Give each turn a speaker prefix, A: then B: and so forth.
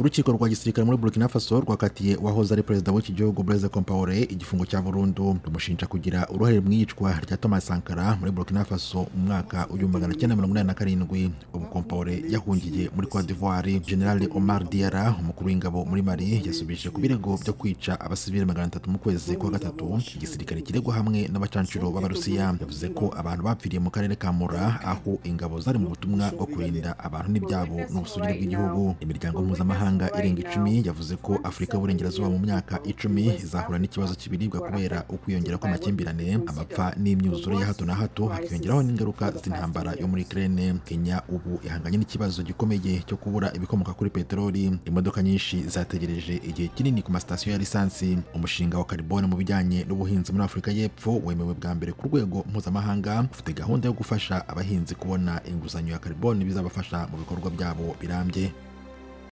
A: Urukiko rwa gisirikare muri Burkina Faso rwakatiye uwahoze ari perezida w'iki gihugu Blaise Compaoré igifungo cya burundu, rumushinja kugira uruhare mu iyicwa rya Thomas Sankara muri Burkina Faso mu mwaka 1987. Ubu Compaoré yahungiye muri Cote d'Ivoire. General Omar Diarra, umukuru w'ingabo muri Mali, yasubije ku birego byo kwica abasivili 300 mu kwezi kwa gatatu. Igisirikare kiregwa hamwe n'abacancuro b'Abarusiya. Yavuze ko abantu bapfiriye mu karere ka Mora, aho ingabo zari mu butumwa bwo kurinda abantu n'ibyabo n'ubusugire bw'igihugu. Imiryango mpuzamahanga irenga 10 yavuze ko Afurika y'Uburengerazuba mu myaka 10 izahura n'ikibazo cy'ibiribwa kubera ukwiyongera kw'amakimbirane, amapfa n'imyuzure ya hato na hato, hakiyongeraho n'ingaruka z'intambara yo muri Ukraine. Kenya ubu ihanganye n'ikibazo gikomeye cyo kubura ibikomoka kuri peteroli. Imodoka nyinshi zategereje igihe kinini ku masitasiyo ya lisansi. Umushinga wa carbone mu bijyanye n'ubuhinzi muri Afurika y'Epfo wemewe bwa mbere ku rwego mpuzamahanga, ufite gahunda yo gufasha abahinzi kubona inguzanyo ya carbone bizabafasha mu bikorwa byabo birambye.